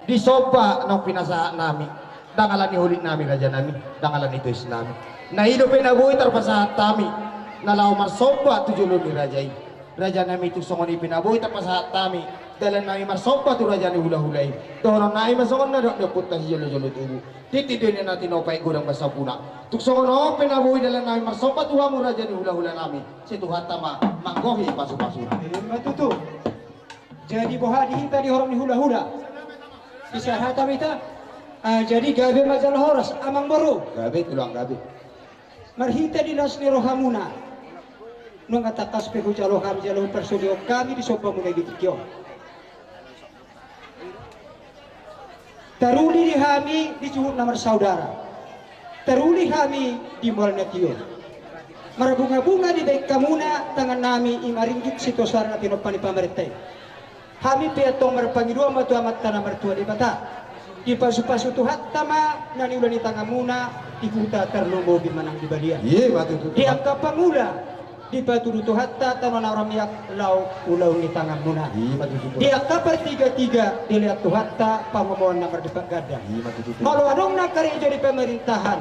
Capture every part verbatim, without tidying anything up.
Disomba naung pinasahat nami, ndang ala ni holit nami raja nami, ndang ala ni tois nami. Na i dope na boi tarpasahat hami, na laho marsomba tu jolo ni raja i. Raja nami, tung songon i pe na boi tarpasahat hami, dalan nami marsomba tu raja ni hulahula i. Dohonon nami ma songon na dok ni ompunta sijolojolo tubu. Tintin do i na tinopa i, godang ma sampulna. Tung songon on pe na boi dalan nami marsomba tu hamu raja ni hulahula nami, sai Tuhanta ma manggohi pasupasuna. Ima tutu. Jadi boha di hita di horong ni hulahula? Bisa hata hita. Ah, jadi gabe ma jala horas, amangboru. Gabe, tulang gabe. Marhite di las ni rohamuna, nunga tangkas pe hujalo hami jala huparsombahon hami di sombamuna di tingki on. Taruli di hami di suhut na marsaudara. Taruli hami di mual na tio. Marbungabunga dibahen hamuna tangan nami, i ma ringgit sitio soara na tinompa ni pamarenta i. Hami pe antong marpangidoan ma tu Amanta na martua Debata. Dipasupasu Tuhanta ma na niula ni tanganmuna di huta tarlumobi manang di balian. Ima tutu. Di angka pangula, dipatudu Tuhanta tano na ramiak laho ulaon ni tanganmuna. Ima tutu. Di angka partigatiga, dilehon Tuhanta pangomoan na marlipat ganda. Ima tutu. Molo adong na karejo di pemerintahan,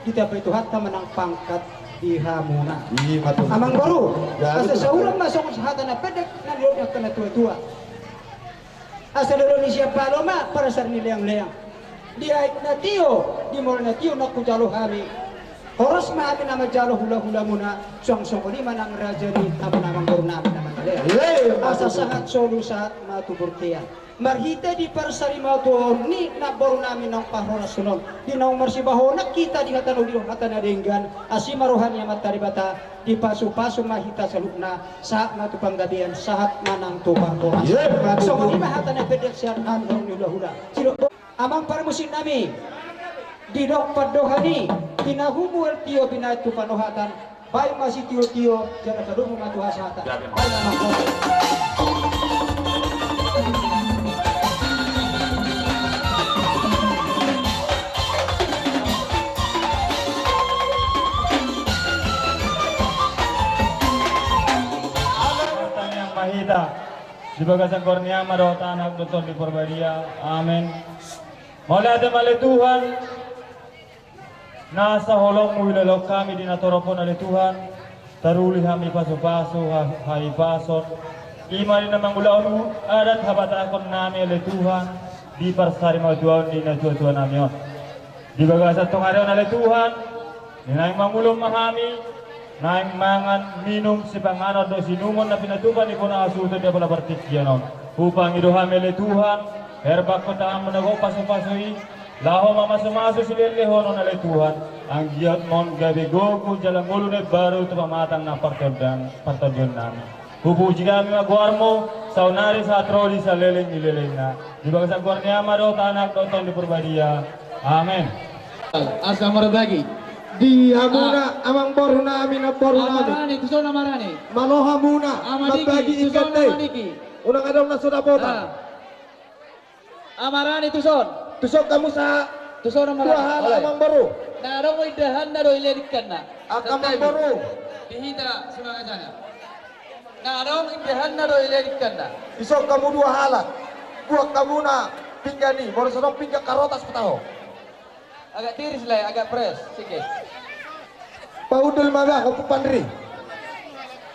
ditambai Tuhanta manang pangkat di hamuna. Ima tutu. Amangboru, asa saurang ma songon hata na pendek na nidok ni angka na tuatua. Asa dolok ni sian palo ma parsar ni leangleang. Di aek na tio, di mual na tio na hujalo hami, horas ma hami na manjalo hulahulamuna, suang songon i ma nang raja ni hamuna amangboru nami na mangalean. Asa sahat solu sahat ma tu bontean. Marhite di parsarimatuaon ni namboru nami naung parhorasan on, di naung marsibahonan hita di hata na uli dohot hata na denggan, asi ma roha ni Amanta Debata, dipasupasu ma hita saluhutna, sahat ma tu panggabean, sahat ma nang tu parhorasan. Songon i ma hata na pendek sian hami horong ni hulahula. Sidok amang parmusik nami, didok pandohan i, di na humual tio binahen tu panohatan, baen ma sitiotio, jala padomu ma tu hasahatan. Baen ma. Tangiang ma hita. Di bagasan goar ni Ama dohot Anak dohot Tondi Porbadia. Amen. Mauliate ma ale Tuhan. Nasa holongmu ilehon hami di na torop on ale Tuhan, taruli hami pasupasu ha-, hahipason, i ma di na mangulahon adat habatahon nami ale Tuhan, di parsarimatuaon ni na tuatua nami on. Di bagasan tonga ari on ale Tuhan, naeng mangulon ma hami, naeng mangan minum sipanganon dohot siinumon na pinatupa ni bona hasuhuton di apala partingkian on. Hupangido hami ale Tuhan, herbangkon tanganmu na gok pasupasu i, laho mamasumasu silehonlehonon ale Tuhan, anggiat ma on gabe gogo jala ngolu na imbaru tu pamatang nang partondian, partondion nami. Hupuji hami ma goarmu, saonari sahat ro di saleleng ni lelengna. Di bagasan goar ni Ama dohot Anak dohot Tondi Porbadia. Amen. Asa marbagi. Di hamuna, ah, amangboru nami, namboru nami. Amarani, tuson amarani. Malo hamuna, amadiki, mambagi tuson ikan te. Amadiki. Unang adong na so dapotan. Ah. Amarani tuson. Tuson hamu sa. Tuson amarani. Dua halak amangboru. Na adong indahanna do i ledingkanna. Angka amangboru. Di hita simangasana. Na adong indahanna do i ledingkanna. Tuson hamu dua halak. Buat hamuna pinggan i, molo so adong pinggan harotas hutaho. Agak tiris lai, agak pres, sige. Pahundul ma bah, Ompu Panri.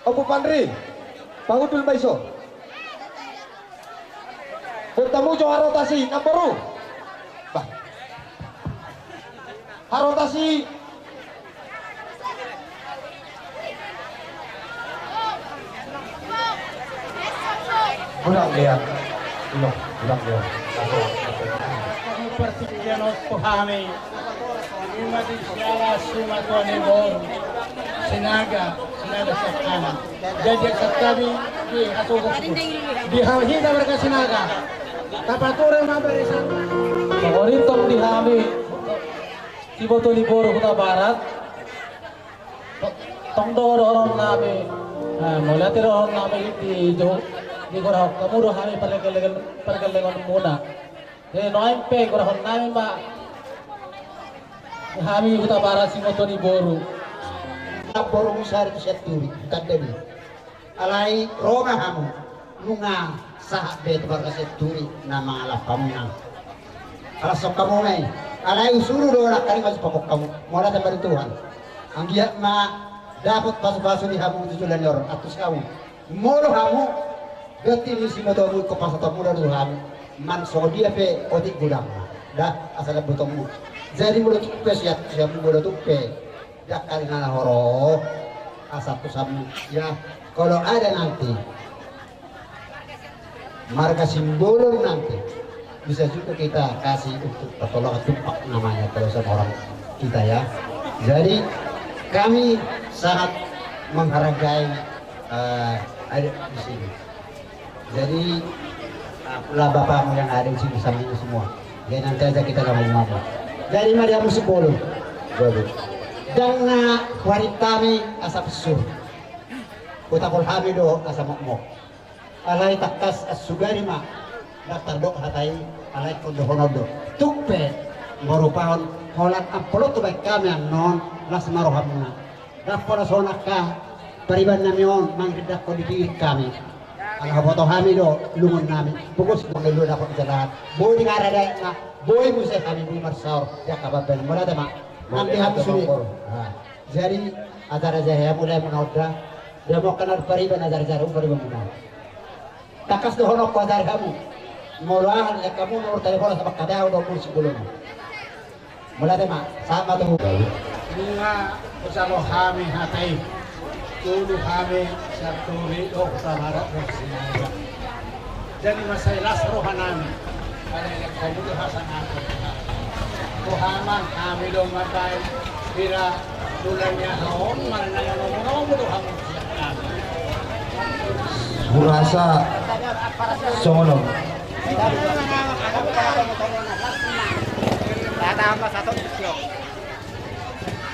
Ompu Panri, pahundul ma iso. Botamu jo harotas i, namboru. Bah. Harotas i. Godang dia. Ilo, godang dia. Partingkian on tu hami. Ima di siala sumatua ni boru. Sinaga, Sinaga Sakana. Jadi santabi di hasuhu. Di hita marga Sinaga. Tapature ma barisan. Pangorintong di hami. Siboto ni boru Hutabarat. Tong do dohonon nami, eh, mauliate dohonon nami di jo, di gorahon hamu do hami pargellengon, pargellengonmuna. Eh, nuaeng pe gorahon nami ma hami Hutabarat siboto ni boru. Boru musari tu sian turi, tanda ni. Alai ro ma hamu, nunga sahat be tu marga Sianturi na mangalap hamuna. Ala songka mona i. Alai husuru do na kari masuk pokok hamu. Mauliate ma di Tuhan. Anggiat ma dapot pasu-pasu di hamu tu joloan ni ari on, antusi hamu. Molo hamu, ganti ni sibotomu, ingkon pasahatonmu do tu hamu. Manang songon dia pe otik godangna. Da, asa dapot botomu. Jadi molo tung pe sian, sian molo tung pe dangkal na hurang, asa tu hamu. Ya, kalau ada nanti marga Simbolon nanti, bisa juga kita kasih untuk pertolongan tumpak namanya kalau sama orang kita, ya. Jadi kami sangat menghargai, eh, adat di sini. Jadi, ah, pula bapakmu yang ada di sini sama ini semua. Jadi nanti aja kita nama imamu. Jadi mari hamu Simbolon. Jadi. Ndang na huarit hami asa pesur. Hutangkol hami do asa mokmok. Alai tangkas ansugari ma, ndang tardok hata i, alai ingkon dohonon do. Tung pe, mangorupahon holan ampulon tu baen hami annon, las ma rohamuna. Ndang pola songon angka pariban nami on mangirindanghon di pinggan hami. Ala huboto hami do lungun nami. Pogos do na dapot jalahan. Boi di karadaetna, boi muse hami boi marsaor di angka pambahenan. Mauliate ma. Nang di hamu sude. Jadi acara jahe hamu lae muna onda. Dia mau kenal pariban acara jahe hamu pariban muna. Tangkas dohononku ajar hamu. Molo aha lean hamu nomor telepon asa mangkatai au do molo Simbolon. Mauliate ma, sahat ma tu hamu. Nunga hujalo hami hata i. Tudu hami sian Turi do Hutabarat do Sinaga. Jadi mansai las roha nami. Alai lean hamu do hasangapon. Roha nami do mambaen. Pira bulan ni aha on, manang na nomu-nomu do hamu sian nami. Hurasa songon on.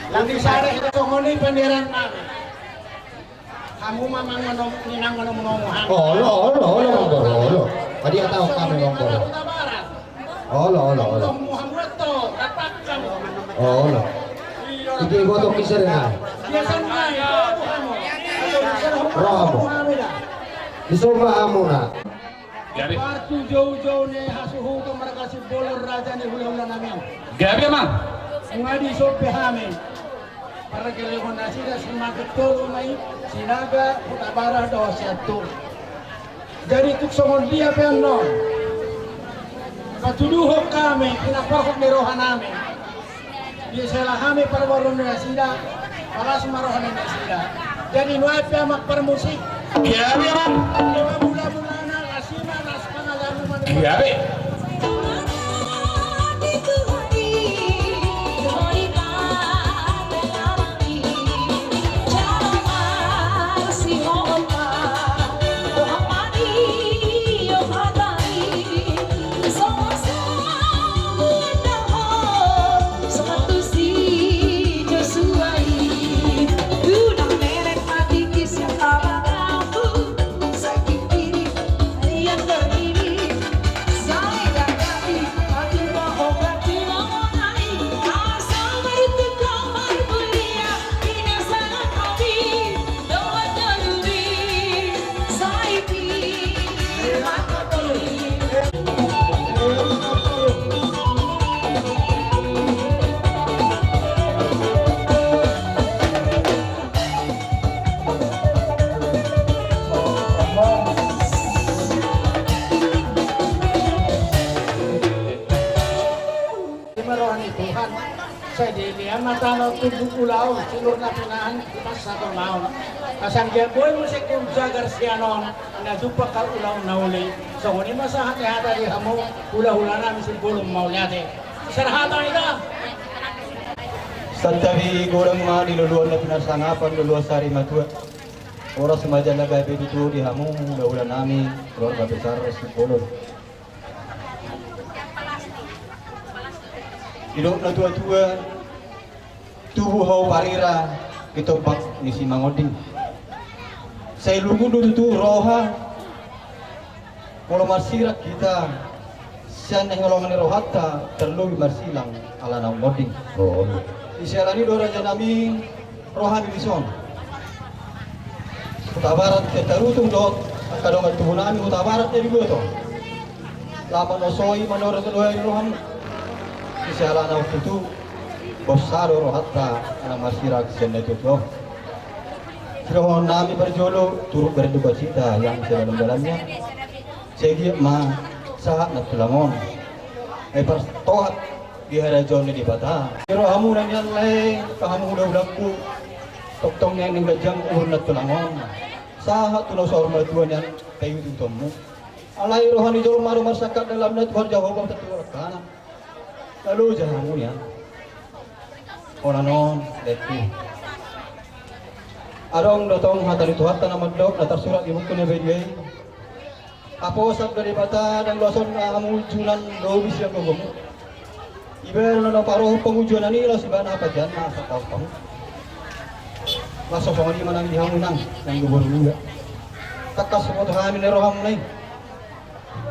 Nunga sada hita songon i panderan nami. Hamu ma mangan om-, ninangan nomu-nomu hamu. Olo, olo, olo, Amang Boru, olo. Tadi atau kami, Amang Boru. Olo, olo, olo. Nomu hamu atau, rapakkam. Olo. Iya. Ide botok kiser na. Biasa nai, romo hamu. Romo. Hamu da. Disomba hamu na. Jadi. Partu jou-jou ni hasuhuton marga Simbolon raja ni hula-hula nami. Gabe, Amang. Nunga disomba hami. Pargelehon nasida simanget tolu ma i, Sinaga, Hutabarat dohot Siantur. Jadi tung songon dia pe annon, patuduhon hami, pinaporhot ni roha nami. Disela hami parboruon nasida, palas ma roha ni nasida. Jadi nuaeng pe, Amang parmusik. Gabe, Amang. Lima bulan-bulan, asima, as-, Gabe. Ima roha ni Tuhan, sai dilehon ma tano tumbuk ulaon, silur na pinahan, pas satu maon. Asa anggiat boi muse hurjagar sian on, na jumpang angka ulaon na uli. Songon i ma sahat ni hata di hamu, hula-hula nami Simbolon, mauliate. Sera hata ida. Santabi godang ma di loloan na pinasangapan, loloan sari matua. Horas ma jala gabe tutu di hamu, hula-hula nami, keluarga besar Simbolon. Didok na tua-tua, tubu hau parira, di tombak ni Simangonding. Sai lungun do tutu roha, molo marsirak hita, sian na hinaholongan ni rohanta, tarlumobi marsilang, ala naung monding. Oh. Disiala ni i do raja nami, rohami dison. Hutabarat pe tarutung dohot angka dongan tubu nami Hutabarat pe diboto. Laho manosoi manorot lohe ni roham. Siala na tutu, bosa do rohanta na marsirang sian na tutu. Sidohonon nami parjolo, turut berdukacita yang sedalam-dalamnya. Sai giot ma sahat na tulang on. Ai partohat di harajaon ni Debata. Di rohamuna nian lae, pahamu hulahulangku. Tongtong nian naeng ganjang umur na tulang on. Sahat tu na saur matua nian paihuthon mu. Alai roha ni jolma do marsangkap dalamna, Tuhan Jahowa, tentu rohana. Lalu jahamu nian. Holan on, dengki. Adong do tong hata ni Tuhanta na mandok na tarsurat di buku na badia i. Aposan do Debata, ndang loas on hamu ujunan lobi sian gogomu. Ibaen na parohon pangujuanan i laos ibana hapateanna asa taon hamu. Laos songon i ma nang di hamu nang, nang di boru muda. Tangkas huboto hami na rohamuna i.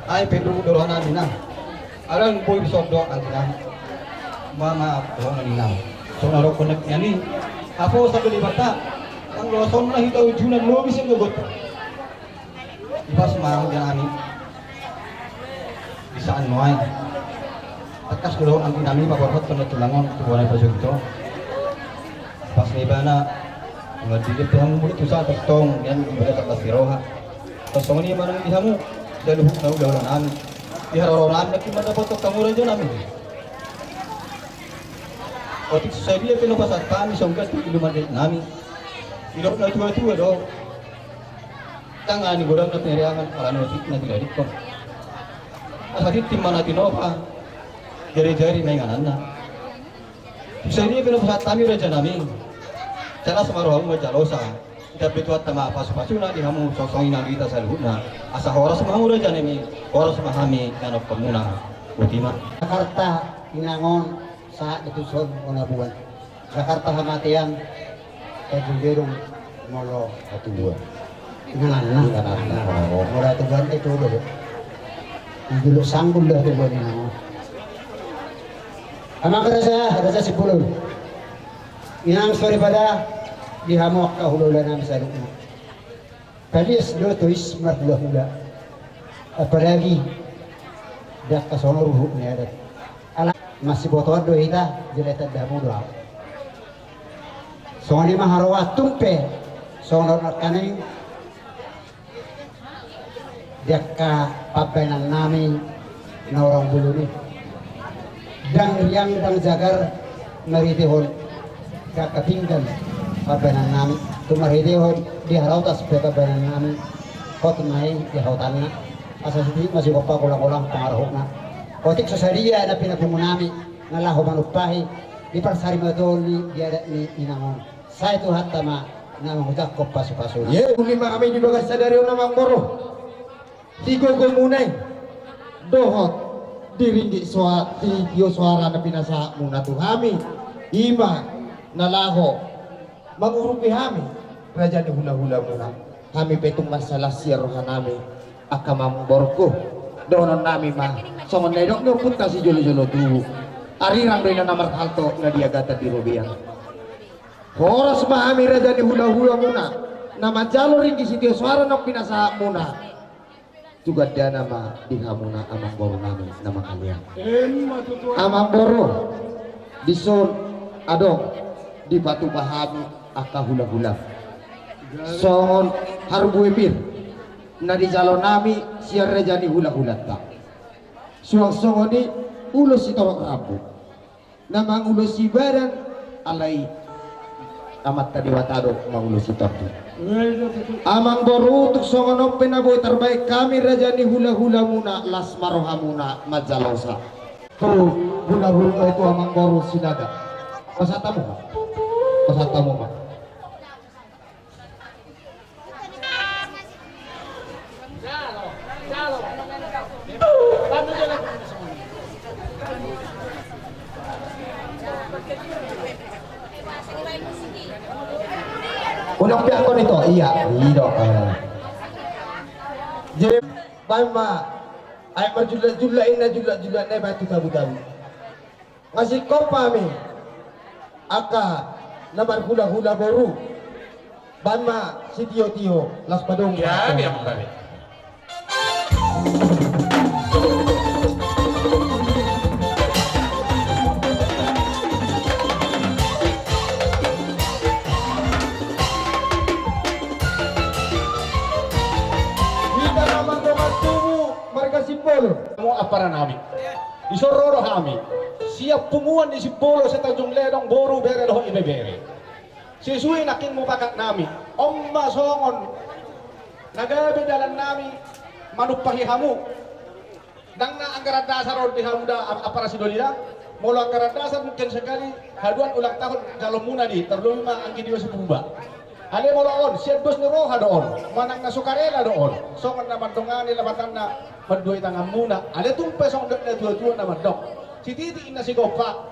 Ai pe ndang do rohanami nang. Alai boi dison do anggi nami. Mama, rohanami nang. Songon na dohonon nian i. Aposan do Debata. Ndang loas on na hita ujunan lobi sian gogonta. Ipas ma anggi nami. Bisaan nuaeng. Tangkas do anggi nami paborhathon na tulang on tu bona i pajogito. Pas ni ibana. Nunga didok pe hamu muli tu sahat tongtong nian ibana tangkas di roha. Tong songon i ma nang di hamu. Saluhutna hulahula nami. Di haroro nami nangkin mandapothon hamu raja nami. Otik so sadia pe na hupasahat hami songon i tu iluman nami. Didok na tuatua do. Tangan ni godang na pinareangan ala na otik na tinadingkon. Asa tintin ma na tinopa. Jarijari ma ingananna. Sai dia pe na hupasahat hami raja nami. Sai las ma rohamu manjalosa. Hita pe Tuhanta ma pasupasuna di hamu songon i nang di hita saluhutna. Asa horas ma hamu raja nami. Horas ma hami na nongkomuna. Botima. Jakarta inang on sahat do tuson bona buan. Jakarta hamatean. Tanjung Gedong molo hatubuan. Ingananna. Ingananna. Molo hatubuan itu do. Di jolo sanggul do hatubuan inang on. Amang raja, raja Sipulun. Inang soripada di hamu angka hulahula nami saluhutna. Palias do tois marhulahula. Apalagi di angka songon ruhut ni adat. Ala masibotoan do hita, jala tanda hamu do au. Songon i ma haroa tung pe songon on nangkaning di angka pambahenan nami na hurang bolon i. Ndang riang ndang jagar marhitehon di angka pinggan pambahenan nami. Tung marhitehon di haraotas pe pambahenan nami. Hot ma i di haotanna. Asa sititi ma sigompa golang-golang pangarahutna. Otik so sadia na pinapungu nami na laho manumpahi di parsarimatua ni di adat ni inang on. Sai Tuhanta ma na mangujangkon pasupasuna. Ye, uli ma hami di bagas sadari on amang boru. Di gogomuna i dohot di ringgit soa-, di tio soara na pinasahatmuna tu hami. I ma na laho mangurupi hami raja ni hulahulamuna. Hami pe tung mansai las sian rohanami angka amang boruku. Dohonon nami ma songon na nidok ni ompunta sijolojolo tubu. Arirang do ina na marhalto na di agatan di robean. Horas ma hami raja ni hulahulamuna na manjalo ringgit sitio soara naung pinasahatmuna tu gandana ma di hamuna amang boru nami na mangalean. Amang boru, dison adong dipatupa hami angka hulahula songon harbue pir na dijalo nami sian raja ni hulahulanta. Suang songon i ulos sitorop rambu. Na mangulosi badan, alai Amanta Debata do mangulosi tondi. Amang boru, tung songon on pe na boi tarbahen hami raja ni hulahulamuna, las ma rohamuna manjalosa. Tu hulahula, tu amang boru Sinaga. Pasahat hamu ma. Pasahat hamu ma. Unang piak kon ito, iya, i do. Jadi baen ma aek marjulak-julak, i na julak-julak na i baen tu tabu-tabu. Nga singkop hami angka na marhulahula boru. Baen ma sitiotio, las padong. Iya, biar kami. Dison ro do hami sian punguan ni Simbolo, se Tanjung Ledong, boru, bere dohot ibebere. Sesuai nangkin mupakatnami, on ma songon na gabe dalannami manumpahi hamu. Ndang na anggaran dasar on di hamu da, ap-, apala sidoli da. Molo anggaran dasar mungkin sekali haduan ulang tahun jalonmuna di, tarlobi ma anggi dua sibuba. Ale molo on sian dos ni roha do on, manang na sukarela do on, songon na mandongani lapatanna mandua i tanganmuna. Ale tung pe songon dok na tua-tua na mandok, sititi inna sigompa,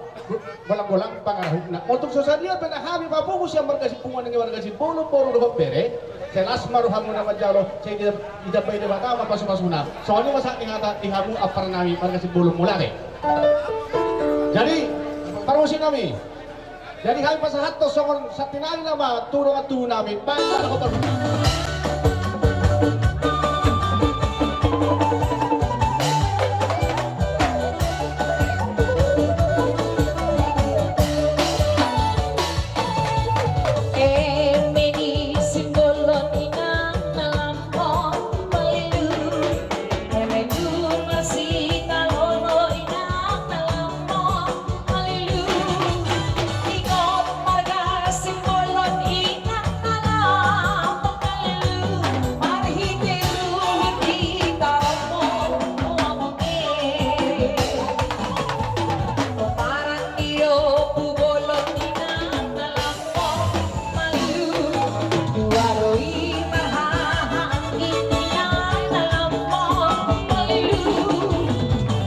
golang-golang pangarahutna. Molo tung so sadia pe na hami papungu sian marga Sipunguan nangkin marga Simbolo, boru dohot bere, sai las ma rohamuna manjalo, sai ditambai Debata ma pasu-pasuna. Songon i ma sahat ni hata di hamu amparanami marga Simbolo, mauliate. Jadi parmusiknami, jadi hami pasahathon songon santi nami nama tu dongan tubu nami. Baik, baik, baik. Eme ni Simbolon inang na lambok malilu. Eme ni Sitalono inang na lambok malilu. Ingot marga Simbolon inang na lambok malilu. Marhite luhut hita romo, o amang e. Pomparan ni Ompu Bolon inang na lambok malilu. Dua do i marhahaanggi inang na lambok malilu.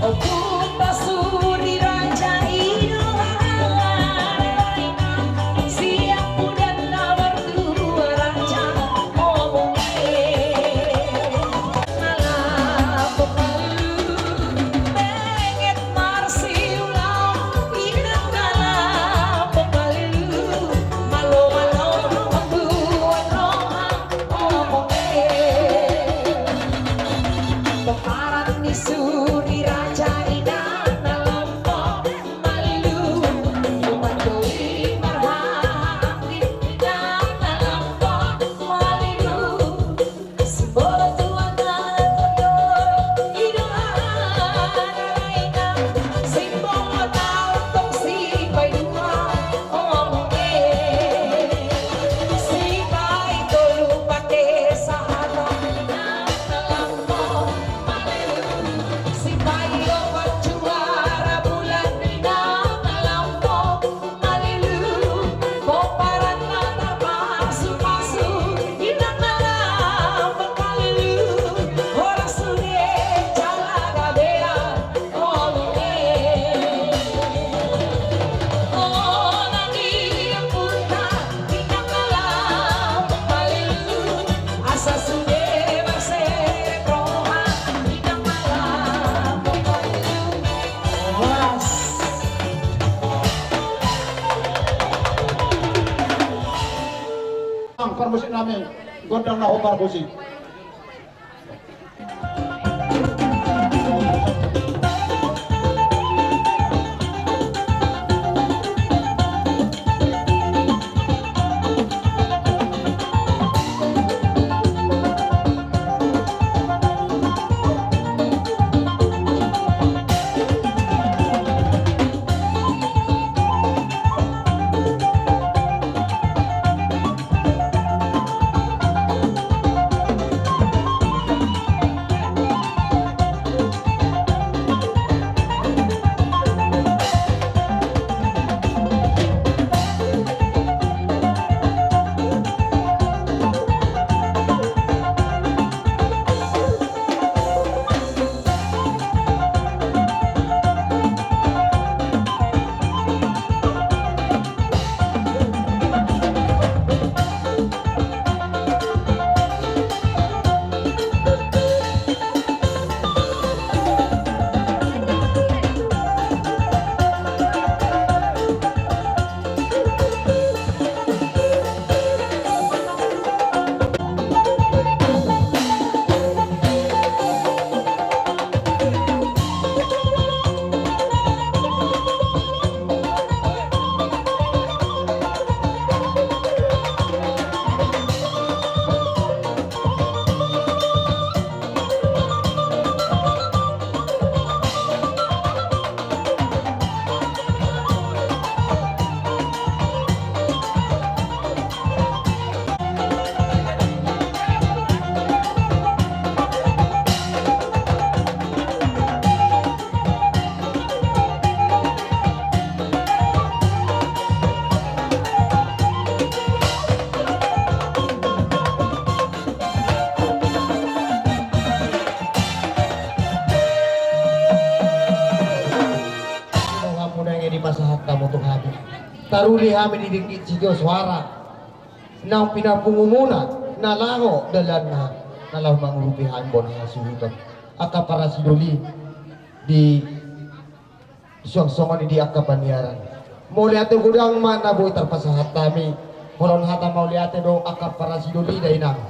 Ompunta Suri Raja i do haha na lain, siampudan na martua raja, o amang e. Na lambok malilu, benget marsiula, inang na lambok malilu, malo-malo mambuat roha, o amang e. Pomparan ni Suri Raja inang na lambok malilu, opat do i marhahaanggi inang na lambok malilu. Simbolo tuan na tondo, i do haha na lain, Simbolo na tong sipaidua, o amang e. Sipaitolu pande sahata inang na lambok malilu. Sipaiopat juara bulan inang na lambok malilu. Pomparan na tarpasu-pasu inang na lambok malilu. Horas sude jala gabe, o amang e. O nang i ompunta inang na lambok malilu. Asa sude marserep roha inang na lambok malilu. Horas. Nang parmusik nami, gondang na hombar musik. Pasahat hamu tu hami. Taruli hami di dengki sitio soara naung pinapungu muna, na laho dalanna, na laho mangurupi hami bona hasuhuton. Angka parasidoli di suang songon i di angka paniaran. Mauliate godang ma na boi tarpasahat hami. Holan hata mauliate do angka parasidoli dainang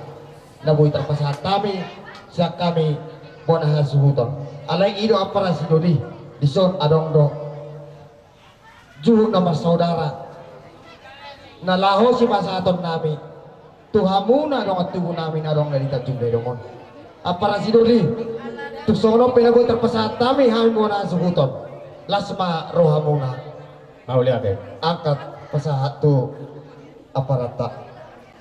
na boi tarpasahat hami sian hami bona hasuhuton. Alai i do angka parasidoli, dison adong do juhut na marsaudara na laho sipasahaton nami tu hamuna dongan tubu nami na adong na di Tanjung Dae Dongol. Angka parasidoli, tung songon on pe na boi tarpasahat hami, hami bona hasuhuton. Las ma rohamuna. Mauliate. Angkat pasahat tu aparanta.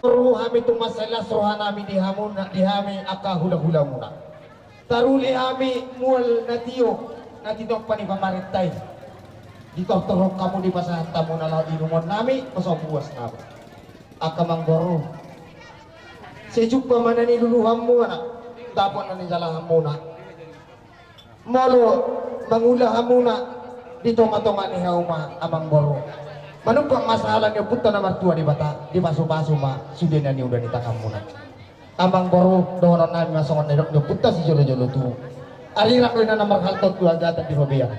Ro hami tung mansai las roha nami di hamuna, di hami angka hula-hulamuna. Taruli hami mual na tio, na tinompa ni pamarenta i. Ditortorhon hamu, dipasahat hamu na laho di inumon nami, pasombu uas nami. Angka amangboru, sai jumpa ma na niluluhan muna, dapot na nijalahan muna. Molo mangula hamuna di tonga-tonga ni hauma amangboru, manumpak ma sahala ni ompunta na martua Debata, dipasu-pasu ma sude na niula ni tanganmuna. Amangboru, dohonon nami ma songon na nidok ni ompunta sijolo-jolo tubu: Arirang do inna na marhalto, tu hajatan di robean.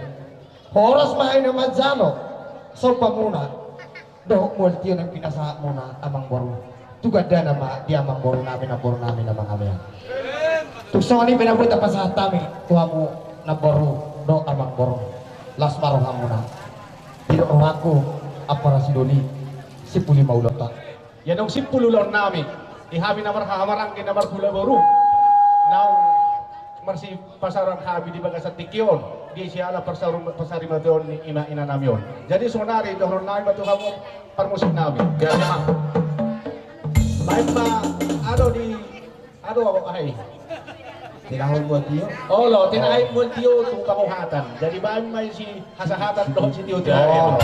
Horas ma hami na manjalo sombamuna dohot mual tio na pinasahatmuna amangboru. Tu gandana ma di amangboru nami, namboru nami na mangabean. Tung songon i pe na boi tapasahat hami tu hamu namboru dohot amangboru. Las ma rohamuna. Didok rohangku, angka parasidoli, simpul i ma ulaonta. Ia naung simpul ulaon nami, di hami na marhahamaranggi, na marhula boru, naung marsipasaoran hami di bagasan tingki on, di siala pasaur-, pasarimateon ni ina-ina nami on. Jadi sonari dohonon nami ma tu hamu parmusik nami. Jadi ma, baen ma, ado di Ado, ai. Tinahaon mual tio. Olo, tinahaon mual tio tu panguhatan. Jadi baen ma i sihasahatan dohot sitio-tio. Oh.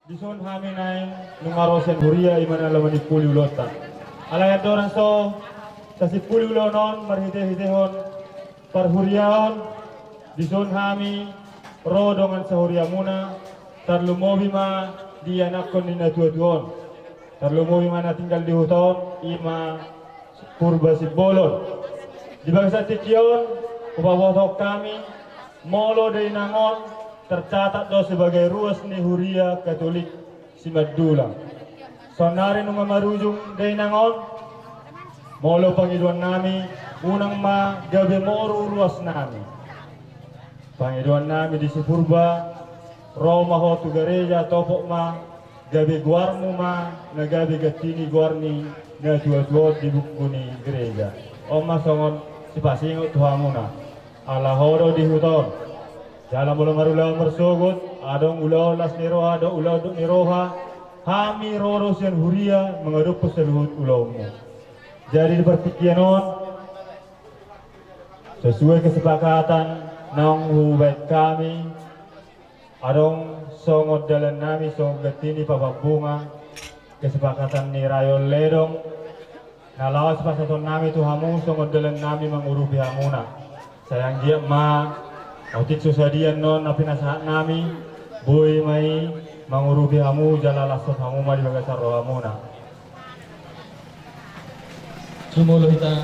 Dison hami naeng nunga ro sian huria, i ma na laho manimpuli ulaonta. Alai andorang so sasimpuli ulaon on marhite-hitehon parhuriaon, dison hami ro dongan sahuriamuna, tarlumobi ma di ianakhon ni natua-tua on, tarlumobi ma na tinggal di huta on, i ma Purba Simbolon. Di bagasan tingki on, hupabotohon hami, molo dainang on tercatat do sebagai ruas ni huria Katolik Simandulang. Saonnari nunga marujung dainang on, molo pangidoan nami, unang ma gabe moru ruas nami. Pangidoan nami di si Purba, ro ma ho tu gareja, topot ma gabe goarmu ma na gabe ganti ni goar ni natua-tua on di buku ni gareja. On ma songon sipasingot tu hamuna. Ala ho do di huta on. Jala molo marulaon marsogot, adong ulaon las ni roha dohot ulaon dok ni roha, hami ro do sian huria mangadophon saluhut ulaonmu. Jadi di partingkian on, sesuai kesepakatan naung hubaen hami, adong songon dalan nami, songon ganti ni papan bunga, kesepakatan ni rayon ledong, na laos pasahaton nami tu hamu songon dalan nami mangurupi hamuna. Sai anggiat ma, otik so sadia annon na pinasahat nami, boi ma i mangurupi hamu, jala lashon hamu ma di bagasan rohamuna. Sumolo hita.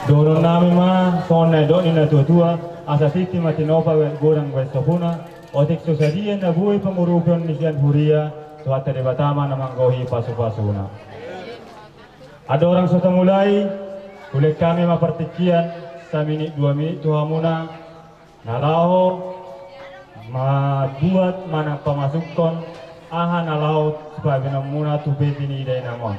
Dohonon nami ma songon na nidok ni natua-tua: Asa tintin ma tinopa, godang baen sopuna. Otik so sadia na boi pangurupion ni sian huria, Tuhanta Debata ma na manggohi pasu-pasuna. Andorang so tamulai, hulehon hami ma partingkian saminit dua minit tu hamuna, na laho mambuat manang pamasukhon aha na laho sipabaenonmuna tu peti ni dainang on.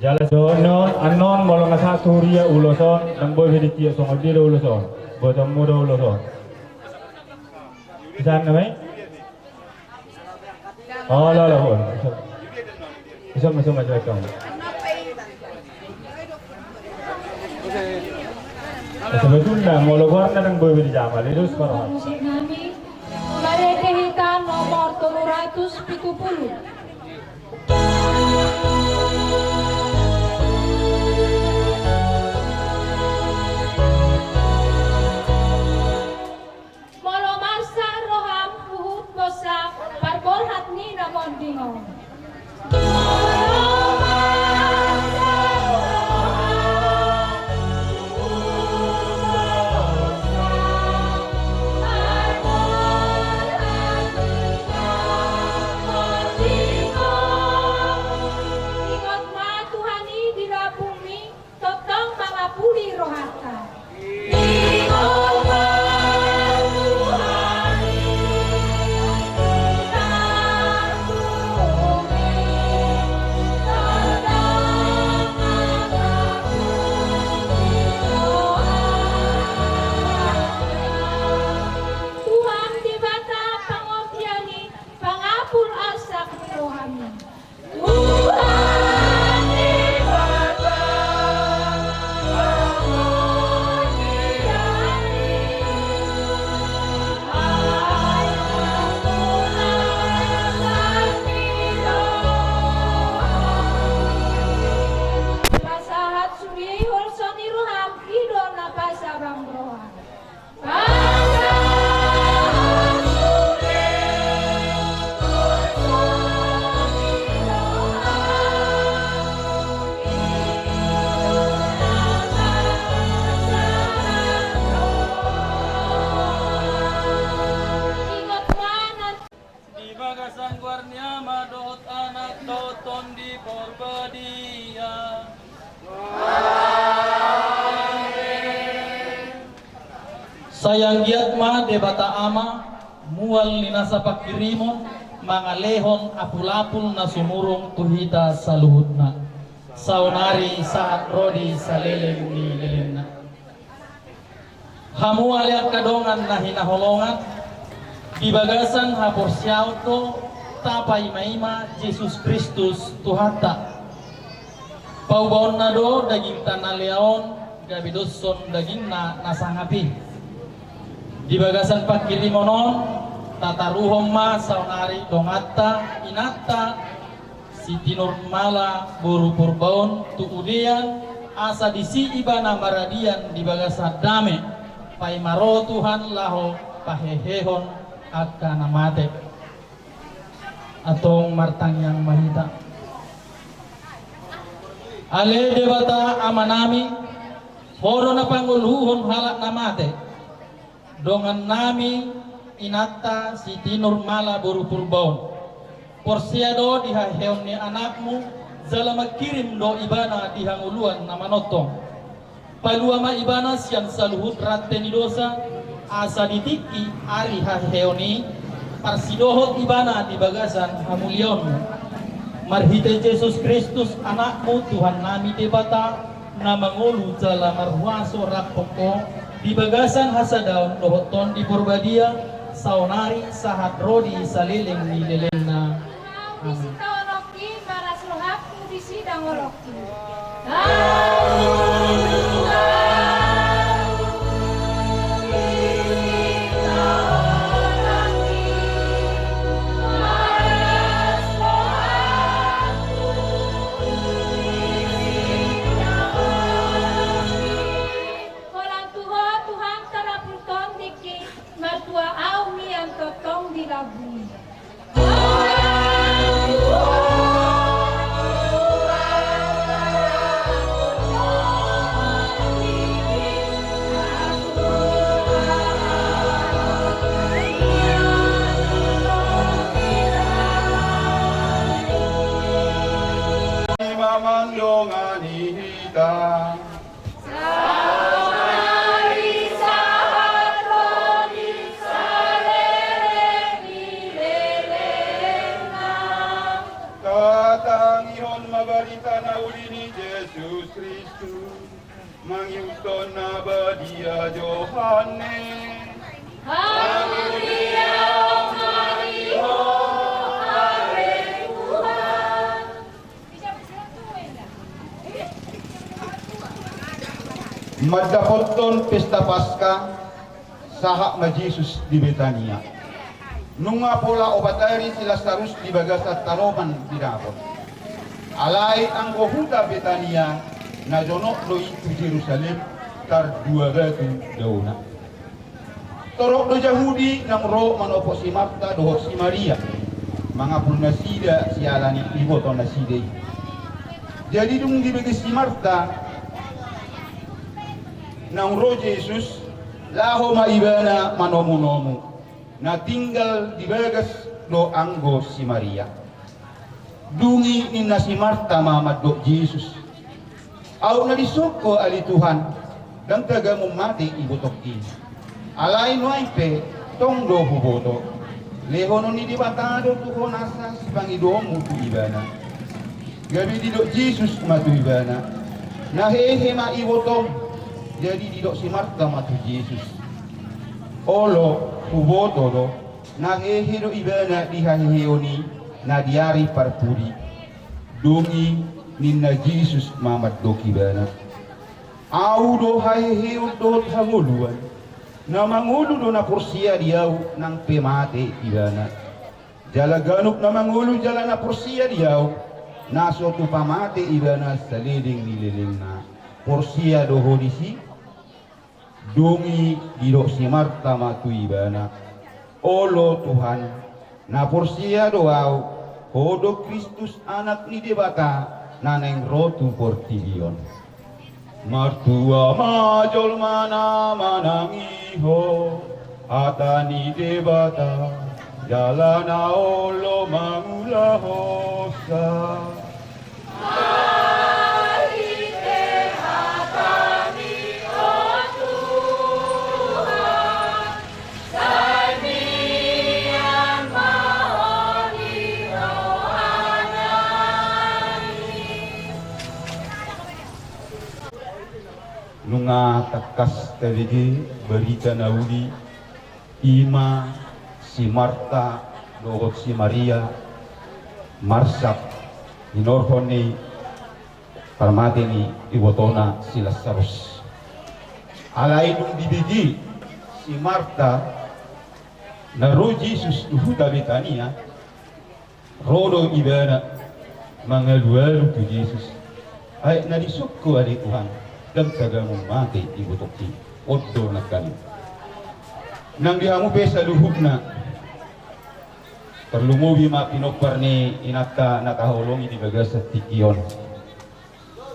Jala songon annon, molo nga sahat tu huria ulos on, ndang boi be ditiop songon dia do ulos on. Botonmu do ulos on. Di sana ma i. Olo, olo, olo. Iso, iso, iso, iso, iso. Sebetulna molo goarna ndang boi be dijama, ale dos ma roha. Musik nami, marende hita nomor tolu ratus pitu pulu. Molo marsak roham huhut bosa parborhat ni na monding on. Molo marsak roham huhut bosa parborhat ni na monding on. Ingot ma Tuhan i di lambungmi, tongtong mangapuli rohanta. Tuhan Debata pangortian i, pangapul arsak ni rohami. Tuhan Debata, pangortian i, pangapul arsak ni rohami. Pasahat sude holso ni roham, i do na pasabang roha. Di bagasan goar ni Ama dohot Anak dohot Tondi Porbadia. Sai anggiat ma Debata Ama, mual ni nasa pangkirimon, mangalehon apulapul na sumurung tu hita saluhutna, saonari sahat ro di saleleng ni lelengna. Hamu ale angka dongan na hinaholongan, di bagasan haporseaon do tapaimaima Jesus Kristus Tuhanta. Paubaonna do dagingta na lea on gabe doshon dagingna na sangap i. Di bagasan pangkirimon on, tataruhon ma saonari donganta, inanta, si Tinur Mala boru Purbaon tu udean, asa disi ibana maradian di bagasan dame, paima ro Tuhan laho pahehehon angka na mate. Antong martangiang ma hita. Ale Debata Amanami, Ho do na pangoluhon halak na mate. Dongannami inanta si Tinur Mala boru Purbaon. Porsea do di haheheon ni anakmu, jala mangkirim do ibana di hangoluan na manongtong. Palua ma ibana sian saluhut rante ni dosa, asa di tingki ari haheheon i, parsidohot ibana di bagasan hamuliaonmu. Marhite Jesus Kristus, Anakmu, Tuhannami Debata, na mangolu jala marhuaso rap Ho, di bagasan hasadaon dohot Tondi Porbadia, saonari sahat ro di saleleng ni lelengna. Amin. Disi taonongki, malas rohangku, disi dang olongki. Holan tu Ho Tuhan tarapul tondingki, martua ahu mian tongtong di lambungmi. Ima mandongani hita. Saonari sahat ro di saleleng ni lelengna. Tatangihon ma barita na uli ni Jesus Kristus mangihuthon na badia Johannes. Hamuliaon ma di Ho, ale Tuhan. Mandapothon pesta Paska, sahat ma Jesus di Betania. Nunga pola opat ari si Lasarus di bagasan tanoman didapot. Alai anggo huta Betania na jonok do i tu Jerusalem, tardua batu daona. Torop do Jahudi naung ro manopot si Marta dohot si Maria, mangapul nasida siala ni iboto nasida i. Jadi dung dibege si Marta naung ro Jesus, laho ma ibana manomunomu. Na tinggal di bagas do anggo si Maria. Dung i ninna si Marta ma mandok Jesus: Aut na dison Ho ale Tuhan, ndang tagamon mate ibotongki. Alai nuaeng pe tong do huboto, lehonon ni Debata do tu Ho nasa sipangidoonmu tu Ibana. Gabe didok Jesus ma tu ibana: Na hehe ma ibotom. Jadi didok si Marta ma tu Jesus: Olo, huboto do, na hehe do ibana di haheheon i, na di ari parpudi. Dung i ninna Jesus ma mandok ibana: Ahu do haheheon dohot hangoluan. Na mangolu do na porsea di Ahu, nang pe mate ibana. Jala ganup na mangolu jala na porsea di Ahu, na so tupa mate ibana saleleng ni lelengna. Porsea do ho disi? Dung i didok si Marta ma tu Ibana: Olo Tuhan, na porsea do ahu, Ho do Kristus, Anak ni Debata, na naeng ro tu portibi on. Martua ma jolma na manangihon hata ni Debata, jala na olo mangulahonsa. Marhite hataMi, o Tuhan, sai mian ma Ho di rohanami. Nunga tangkas tabege barita na uli, i ma si Marta dohot si Maria marsak hinorhon ni parmate ni ibotona si Lasarus. Alai dung dibege si Marta na ro Jesus tu huta Betania, ro do ibana mangalualu tu Jesus: Aek na dison Ho ale Tuhan, ndang tagamon mate ibotongki. On do nangkaning. Nang di hamu pe saluhutna, tarlumobi ma pinompar ni inanta na tahaholongi di bagasan tingki on.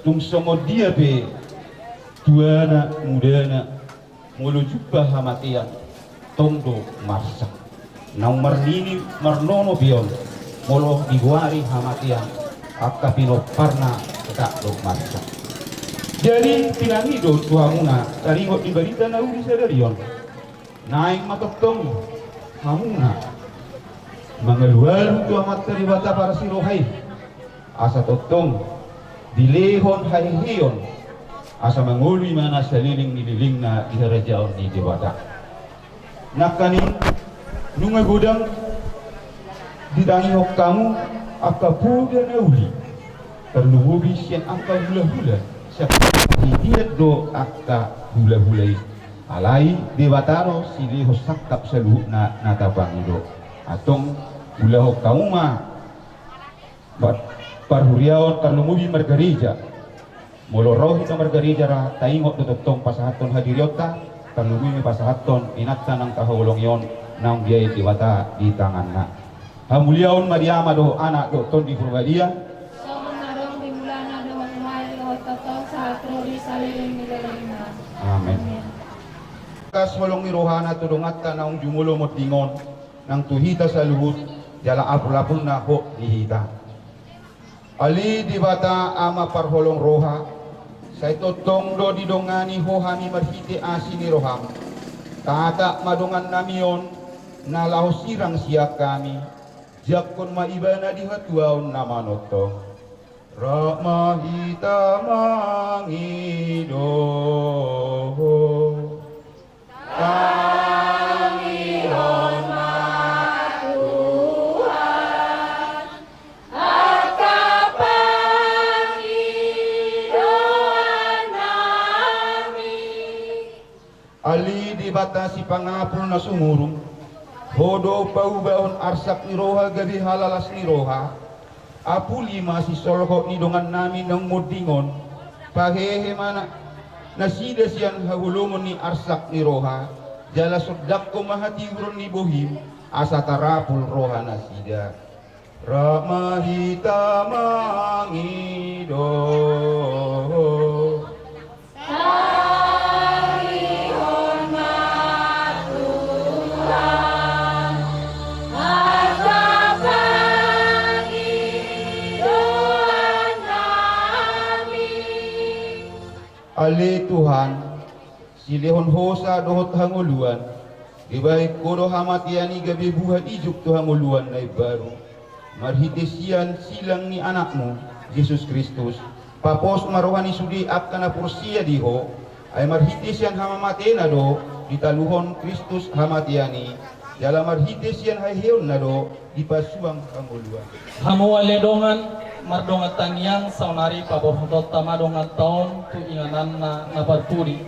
Tung songon dia pe tuana, mudana, molo jumpa hamatean, tong do marsak. Naung marnini marnono pe on, molo digoari hamatean, angka pinomparna tetap do marsak. Jadi pinangido tu hamuna taringot di barita na uli sadari on. Naeng ma tongtong hamuna mangalualu tu Amanta Debata parasi roha i, asa tongtong dilehon haheheon, asa mangolu ibana saleleng ni lelengna di harajaon ni Debata. Nangkaning nunga godang ditangihon hamu angka poda na uli, tarlumobi sian angka hulahula, sai hian do angka hulahula i. Alai Debata do silehon sangkap saluhutna na tapangido. Antong ulahon hamu ma par-, parhuriaon, tarlumobi margareja. Molo ro hita margareja ra, taingot do tongtong pasahathon hadirionta, tarlumobi pasahathon inanta naung tahaholongi on, naung diain Debata di tanganna. Hamuliaon ma di Ama dohot Anak dohot Tondi Porbadia. Songon na adong di mulana dohot nuaeng dohot tongtong sahat ro di saleleng ni lelengna. Amen. Amen. Tangkas holong ni rohana tu donganta naung jumolo monding on, nang tu hita saluhut, jala apulapulna hot di hita. Ale Debata Ama parholong roha, sai tongtong do didongani Ho hami marhite asi ni roham. Tatap ma dongannami on, na laho sirang sian hami, jangkon ma ibana di hatuaon na manongtong. Rap ma hita mangido. Tangihon ma Tuhan angka pangidoan nami. Debata sipangapul na sumurung, Ho do paubahon arsak ni roha gabe halalas ni roha. Apuli ma sisolhot ni dongannami naung monding on. Pahehe ma na, nasida sian haholomon ni arsak ni roha, jala sondanghon ma hatiuron ni bohim, asa tarapul rohanasida. Rap ma hita mangido. Tarihon ma Tuhan, angka pangidoan nami. Ale Tuhan, silehon hosa dohot hangoluan, dibahen Ho do hamatean i gabe buha ijuk tu hangoluan na imbaru. Marhite sian silang ni Anakmu, Jesus Kristus, papos ma roha ni sude angka na porsea di Ho, ai marhite sian hamamatena do ditaluhon Kristus hamatean i, jala marhite sian haheheonna do dipasuang hangoluan. Hamu ale dongan, mardongan tangiang saonari paborhatonta ma donganta on tu ingananna na parpudi,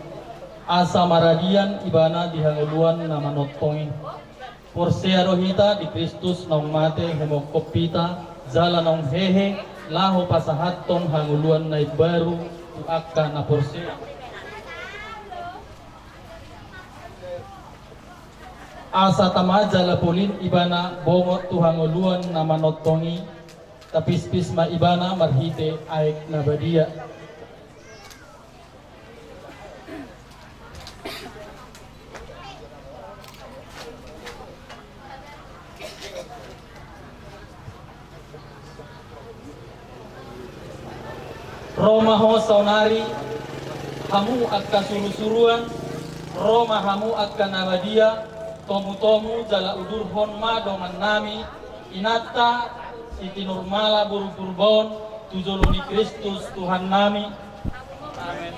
asa maradian ibana di hangoluan na manongtong i. Porsea do hita di Kristus naung mate humongkop hita, jala naung hehe, laho pasahathon hangoluan na imbaru tu angka na porsea. Asa tama jala polin ibana bongot tu hangoluan na manongtong i, tapispis ma ibana marhite aek na badia. Ro ma ho saonari, hamu angka surusuruan, ro ma hamu angka na badia, tomutomu jala udurhon ma dongannami, inanta, si Tinurmala boru Purba on, tu jolo ni Kristus Tuhannami. Amen.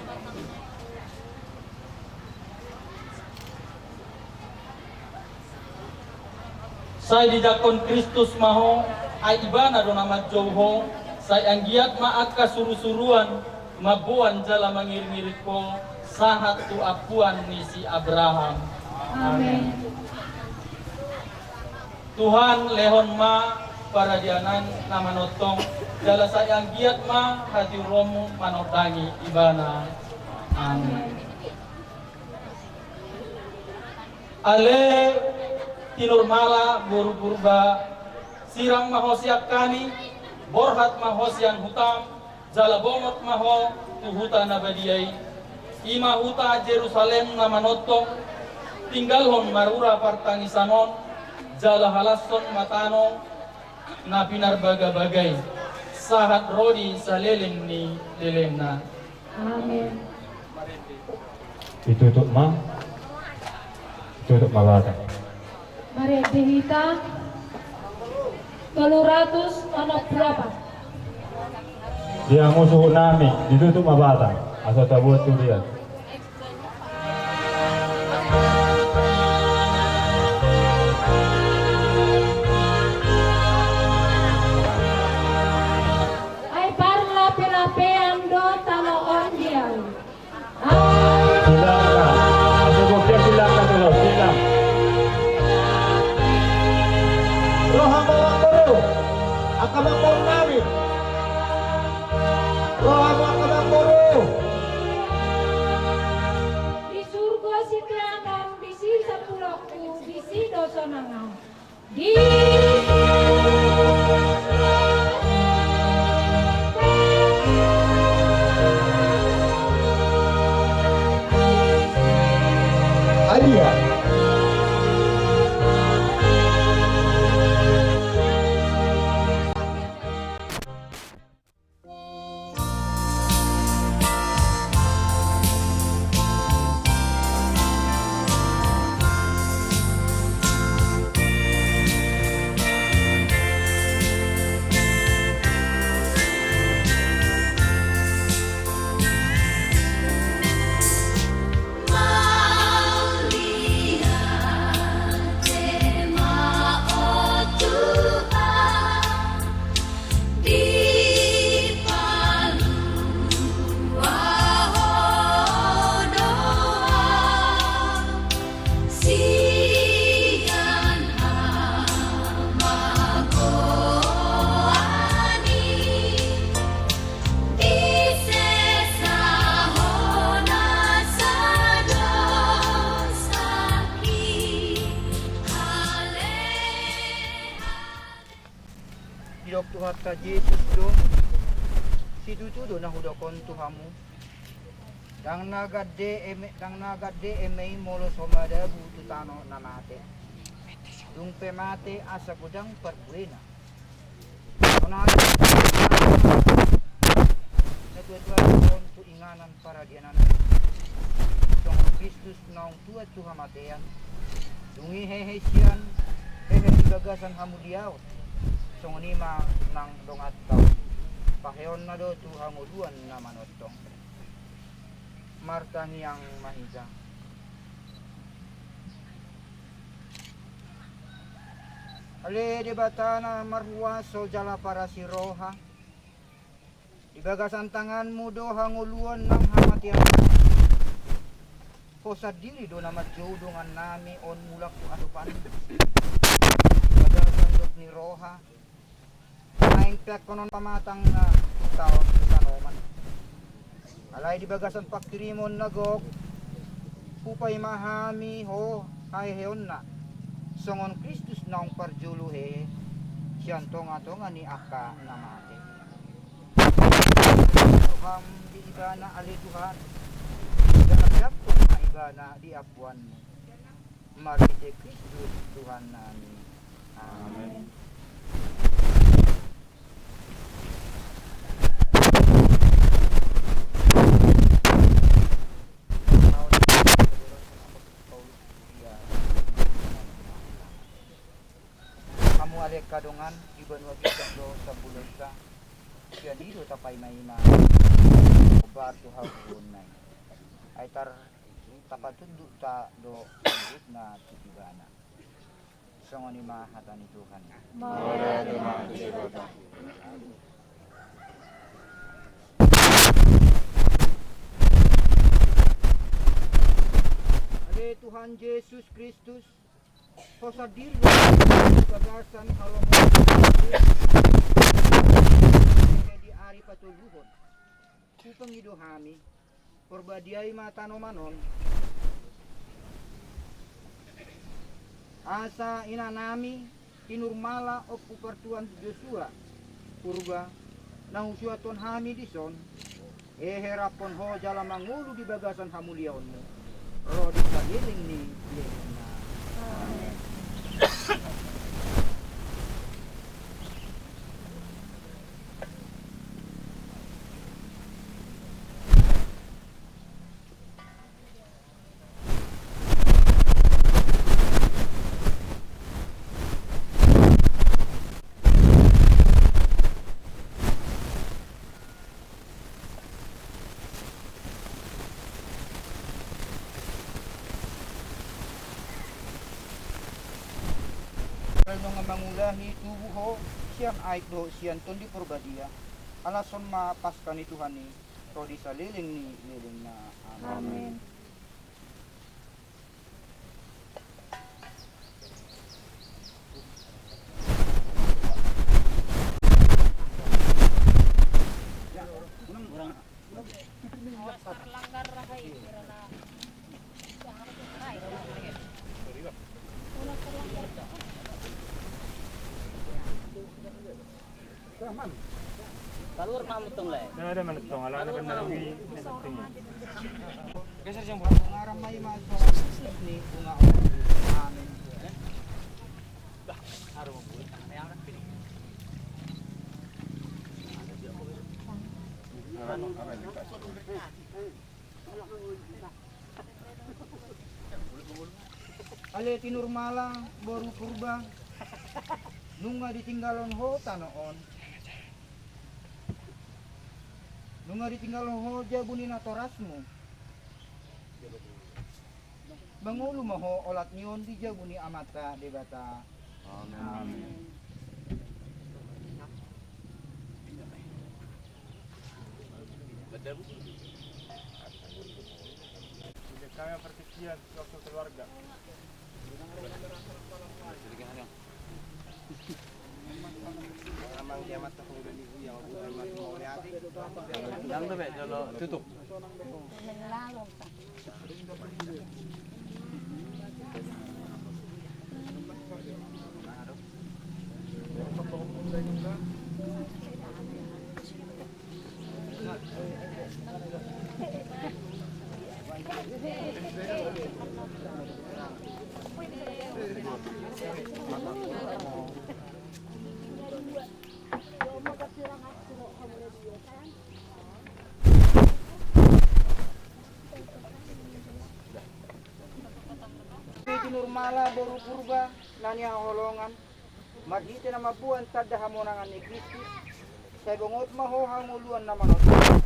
Sai dijangkon Kristus ma ho, ai ibana do na manjou ho, sai anggiat ma angka surusuruan, mamboan jala mangiringiring ho, sahat tu ampuan ni si Abraham. Amen. Tuhan, lehon ma paradianan na manongtong, jala sai anggiat ma hatiuronmu manondangi ibana. Amen. Ale Tinurmala boru Purba, sirang ma ho sian hami, borhat ma ho sian hutam, jala bongot ma ho tu huta na badia i. I ma huta Jerusalem na manongtong, tinggalhon ma rura partangisan on, jala halashon ma tano na pinarbagabaga i, sahat ro di saleleng ni lelengna. Amen. Ditutup ma. Ditutup ma batang. Marende hita. Tolu ratus onom pulu opat. Dia musuh nami, ditutup ma batang. Asa tabuat tu dia. Ai parlapelapean do tano on di ahu. Silang, asa bokeh silang na telo, silang. Roha ma, amangboru, angka amangboru nami. Roha ma, angka amangboru. Di surgo siteangan, disi sampulongku, disi do sonang ahu. Tuhanta Jesus do, situtu do na hudok on tu hamu. Ndang na gande eme, ndang na gande eme i molo so madabu tu tano na mate. Dung pe mate asa godang parbuena. Sonari natuatua on tu inganan paradianan. Songon Kristus naung tua tu hamatean. Dung i hehe sian, hehe di bagasan hamuliaon. Songon i ma nang donganta on. Paheonna do tu hangoluan na manongtong. Martangiang ma hita. Ale Debata na marhuaso jala parasi roha. Di bagasan tanganmu do hangoluan nang hamatean. Ho sandiri do na manjou dongannami on mulak tu adopanmu. Di bagasan dok ni roha. Naeng peakkonon pamatang na taon tu tanoman. Alai di bagasan panghirimon na gok, hupaima hami ho haheheonna, songon Kristus naung parjolo hehe, sian tongatonga ni angka na mate. Roham di ibana ale Tuhan, dan ajakkon ma ibana di ampuanmu. Marhite Kristus Tuhannami. Amen. Hamu ale angka dongan, di banua ginjang do sambulonta. Sian i do tapaimaima hombar tu habubuonna i. Ai tar tapatunduk ta do hangoluanta tu ibana. Songon i ma hata ni Tuhan. Mauliate ma tu Debata. Ale Tuhan Jesus Kristus, ho sandiri do di bagasan halomoan di ari patoluhon. Hupangido hami, porbadiai ma tanoman on. Asa inanami, tinurmala ompu partuan Josua Purba, na husuathon hami dison, hehe rap ho jala mangolu di bagasan hamuliaonmu. Ro di saleleng ni lelengna. Amen. Nunga mangulahi tubu ho sian aek dohot sian Tondi Porbadia, alashon ma Paska ni Tuhan i, ro di saleleng ni lelengna. Amen. Amen. Kaluar ma mutong le. Ada mana tong ala ada benar lagi. Geser jam berapa? Ngaram mai masuk ni bunga. Amin. Ale Tinurmala boru Purba, nunga ditinggalhon ho tano on. Nunga ditinggalhon ho jabu ni natorasmu. Mangolu ma ho olat ni on di jabu ni Amanta Debata. Amen. Amen. Kami persekian waktu keluarga. Amang dia mata pengudah ni buya, bukan mati mau lihat. Yang tu baik dulu tutup. Di Nurmala boru Purba na nihaholongan, marhite na mamboan tanda hamonangan ni Kristus, sai bongot ma ho hangoluan na manonton.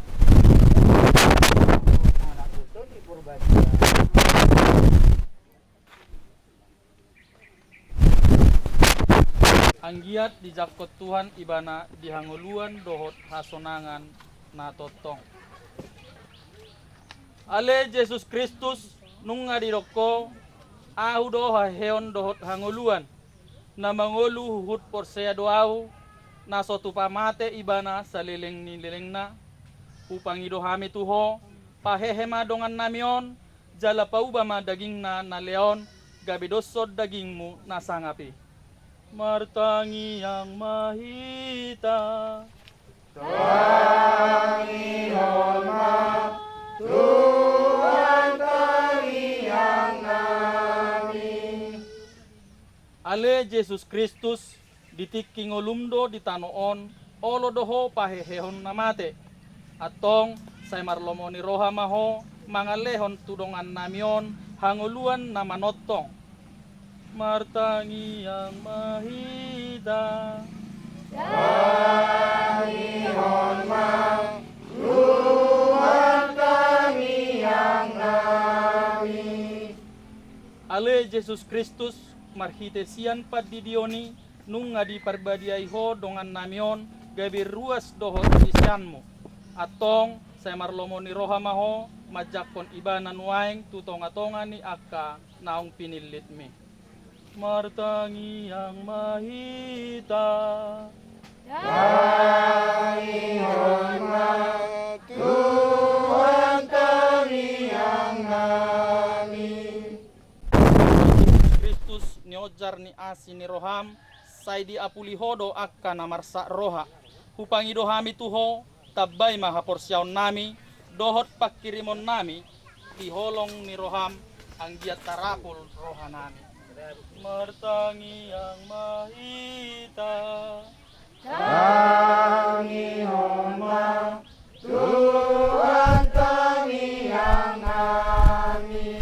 Anak Tuhan di Purbadia. Anggiat dijangkon Tuhan ibana di hangoluan dohot hasonangan na tongtong. Ale Jesus Kristus, nunga didok ho, ahu do haheheon dohot hangoluan. Na mangolu huhut porsea do ahu, na so tupa mate ibana saleleng ni lelengna. Hupangido hami tu ho, pahehe ma dongannami on, jala pauba ma dagingna na lea on gabe doshon dagingmu na sangap i. Martangiang ma hita. Tangihon ma Tuhan tangiangnami. Ale Jesus Kristus, di tingki ngolum do di tano on, olo do ho pahehehon na mate. Antong, sai marlomo ni roha ma ho mangalehon tu dongannami on hangoluan na manongtong. Martangiang ma hita. Tangihon ma Tuhan tangiangnami. Ale Jesus Kristus, marhite sian pandidion i, nunga diparbadiai ho dongannami on gabe ruas dohot siseanmu. Antong, sai marlomo ni roha ma ho manjangkon ibana nuaeng tu tongatonga ni angka naung pinillitmi. Martangiang ma hita. Tangihon ma Tuhan tangiangnami. Kristus, niojar ni asi ni roham, sai diapuli ho do angka na marsak roha. Hupangido hami tu ho, tambai ma haporseaonnami dohot panghirimonnami di holong ni roham, anggiat tarapul rohanami. Martangiang ma hita. Tangihon ma Tuhan tangiangnami.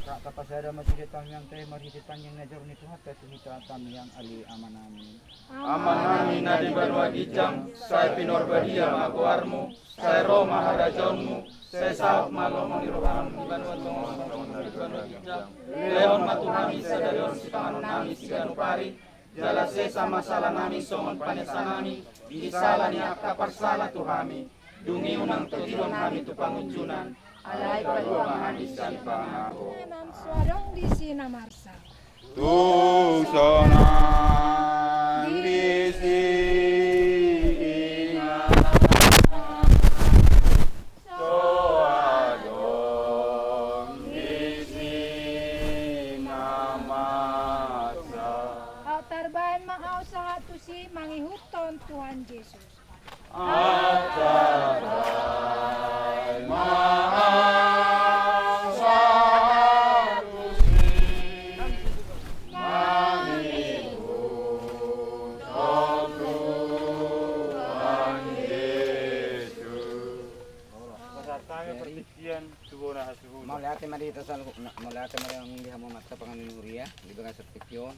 Rap tapasada ma sude tangiangta i marhite tangiang na jalo ni Tuhanta tu hita, tangiang ale Amanami. Amanami na di banua ginjang, sai pinarbadia ma goarmu, sai ro ma harajaonmu, sai saut ma lomo ni roham di banua tonga on songon na di banua ginjang. Lehon ma tu hami sadari on sipanganonnami siganup ari, jala sesa ma salanami songon panesanami di sala ni angka parsala tu hami. Dung i unang togihon hami tu pangunjunan, alai palua ma hami sian pangago. Sonang so adong disi na marsak. Tung sonang disi inganan. So adong disi na marsak. Au tarbaen ma au sahat tusi mangihuthon Tuhan Jesus. Au tarbaen ma au sahat tusi mangihuthon Tuhan Jesus. Pasahat hami partingkian tu bona hasuhuton. Mauliate ma di hita saluhutna, mauliate ma di hamu amanta pangula ni huria di bagasan tingki on.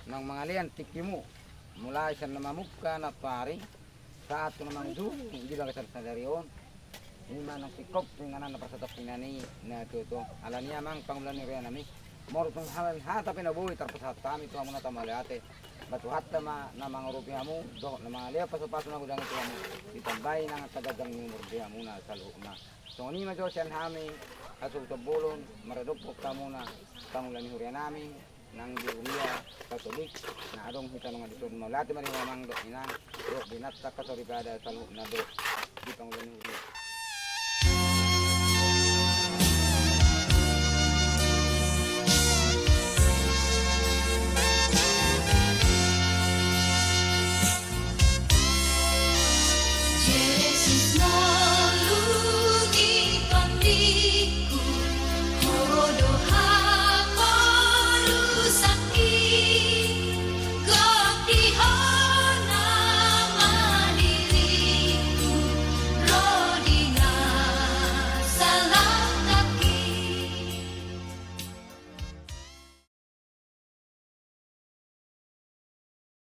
Naung mangalean tingkimu, mulai sian na mamungka na pari sahat tu na mangujungi di bagasan sadari on. I ma naung singkop tu inganan na parsatongkinan i na tutu. Alani i amang pangula ni hurianami, molo tung hal hata pe na boi tarpasahat hami tu hamu na tamauliate. Ba Tuhanta ma na mangurupi hamu dohot na mangalehon pasupasu na godang i tu hamu, ditambai nang angka ganjang ni umur di hamuna saluhutna. Songon i ma jo sian hami hasuhuton bolon maradophon hamuna pangula ni hurianami nang di huria Katolik na adong hita nunga dison. Mauliate ma di hamu amang dohot inang dohot di inanta angka soripada saluhutna dohot di pangula ni huria.